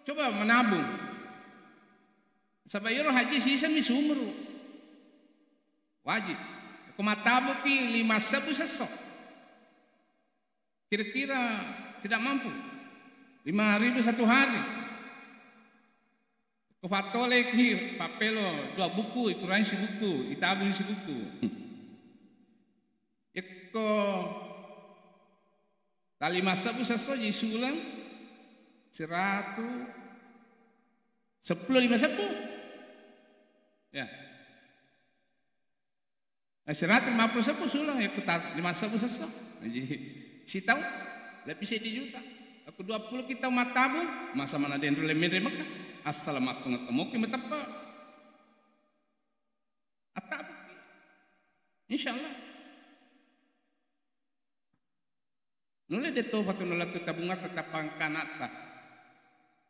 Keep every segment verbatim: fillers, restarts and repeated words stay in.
Coba menabung. Saba iyaro haji siseng mi sumuru. Wajib. Ko mattabuki lima sebbu sesso. Kira-kira tidak mampu. Lima ribu satu hari. Ko fattoleki, pappelo dua buku, ikurangi sibuku, itabung sibuku. Yekko talima sebbu sesso ji sulang, siratu seppulo lima sebbu. Ya. Eh, siratu lima puluh sebbu sulang, ya, kuta-, lima sebbu sesso. Jadi, sitau, lebbi seddi juta. Aku dua puluh kita mattabu, masa mana denro lemmenre Mekah. Assalamualaikum, moki mateppe. Attabuki. Insyaallah. Nulle de topa tu nulattu tabungatta tappa engka anatta.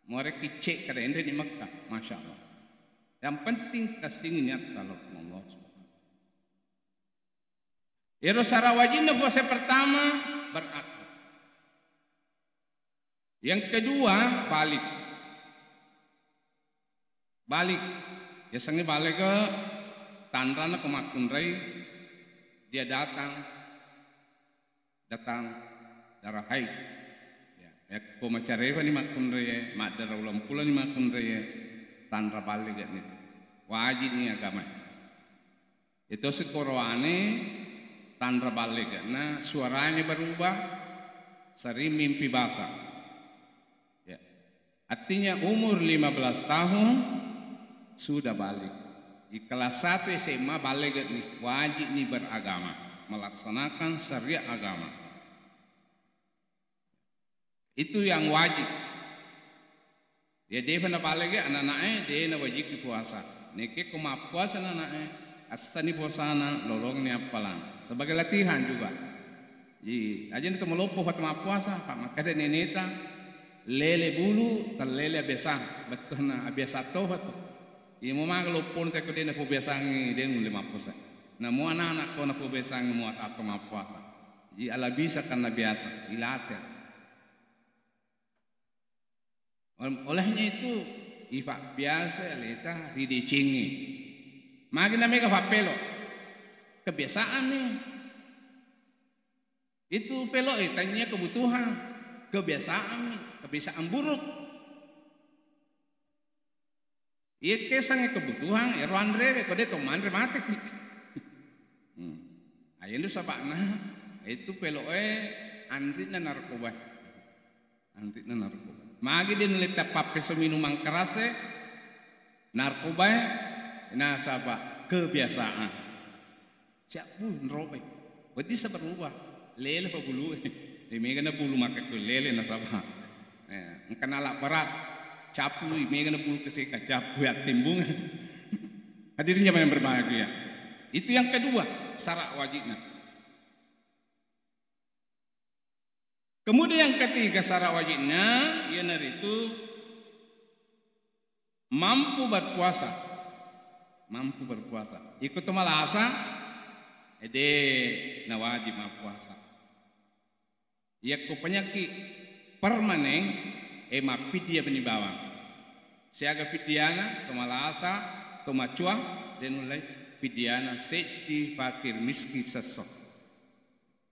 Muarekki cek kada enre di Mekah, Masya Allah. Yang penting kasing niatta lao ri Allah Subhanahu. Ero sara wajinna puasa pertama berakal. Yang kedua balik. Balik. Yasengnge balege, tanrana ko makkunrai, dia datang, datang darah haid. Ya, yakko macarewa ni makkunrai, maddara uleng pulani makkunrai, tanra balege ni. Wajib ni agama. Itu sekoroane tanra balege. Nah, suaranya berubah, sering mimpi basah. Ya. Artinya umur lima belas tahun sudah balik. Di kelas satu S M A balik nih, wajib nih beragama, melaksanakan syariat agama. Itu yang wajib. Ya, defa na balik ya anak-anaknya, dia na wajib puasa. Nekke ko mappuasa anak-anaknya, assani puasana, lolongni appalang. Sebagai latihan juga. Ji, aja ni to maloppo fatu mappuasa, Pak, makkeda neneta, lele bulu, tellele abiasa, bettuanna abiasa tofa tu. Iya, mo maga loppona tekko de napobiasangi, de nulle mappuasa. Namo anak-anak ko napobiasangi mo atappa mappuasa. Ji, ala bisa karena biasa, ilatih. Olehnya itu, ifa biasa aleta ridecengi. Magi namega fappelo. Kebiasaan nih. Itu pelo, eh, tanya kebutuhan. Kebiasaan nih, kebiasaan buruk. Iya kesangnge kebutuhan, ero anrewe, ko de to manre mateki. Hmm. Ayendu sabakna, itu peloe anrinna narkoba. Anrinna narkoba. Magi de nulle tapappeso minuman kerase, narkobae, nasaba kebiasaan. Siabbu nrobai. Wedding sa berubah. Lele fa bulu. Eh, mega na bulu makkekko lele nasaba. Eh, engka nala berat. Capui, mega na bulu keseka, capui attimbung. Hadirin jamaah yang berbahagia. Itu yang kedua, syarat wajibnya. Kemudian yang ketiga syarat wajibnya, iyanaritu mampu berpuasa. Mampu berpuasa. Iko to malasa, ede na wajib mappuasa. Yakko penyakit permanen, e mappidya meni bawang. Siaga fidyana, to malasa, to macua, de nullei fidyana seddi fakir miskin sesso.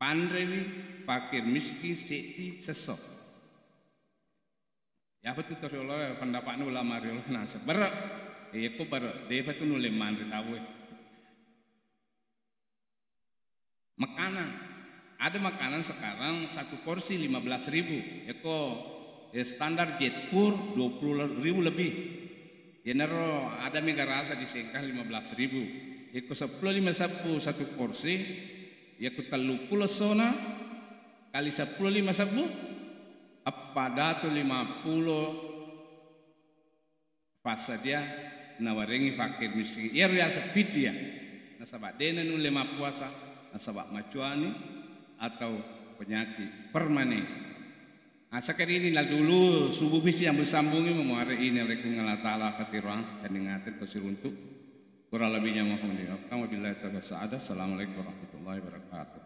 Panrewi fakir miskin seddi sesso. Iyapa tu to riolo pendapatna ulama riolo naseng. Bere. Iya ko bere. Defa tu nulle manre tauwe. Makanan. Ada makanan sekarang satu porsi lima belas ribu. Eko, eh, standar jet pur dua puluh ribu lebih. Yenaro ada mega rasa di Sengkang lima belas ribu. Eko seppulo lima sebbu satu porsi, yako telluppulo sona kali seppulo lima sebbu, eppa datu lima puluh passadia nawarengi fakir miskin. Iyaro yaseng fidyah. Nasaba dena nulle mappuasa, nasaba macuani atau penyakit permanen. Nah, sekedar inilah dulu subuh bisi yang bersambungi memuare ini oleh Allah Ta'ala katiruang dan ingatin ko siruntuk. Kurang lebihnya mohon dimaafkan. Wabillahi taufiq wal hidayah. Assalamualaikum warahmatullahi wabarakatuh.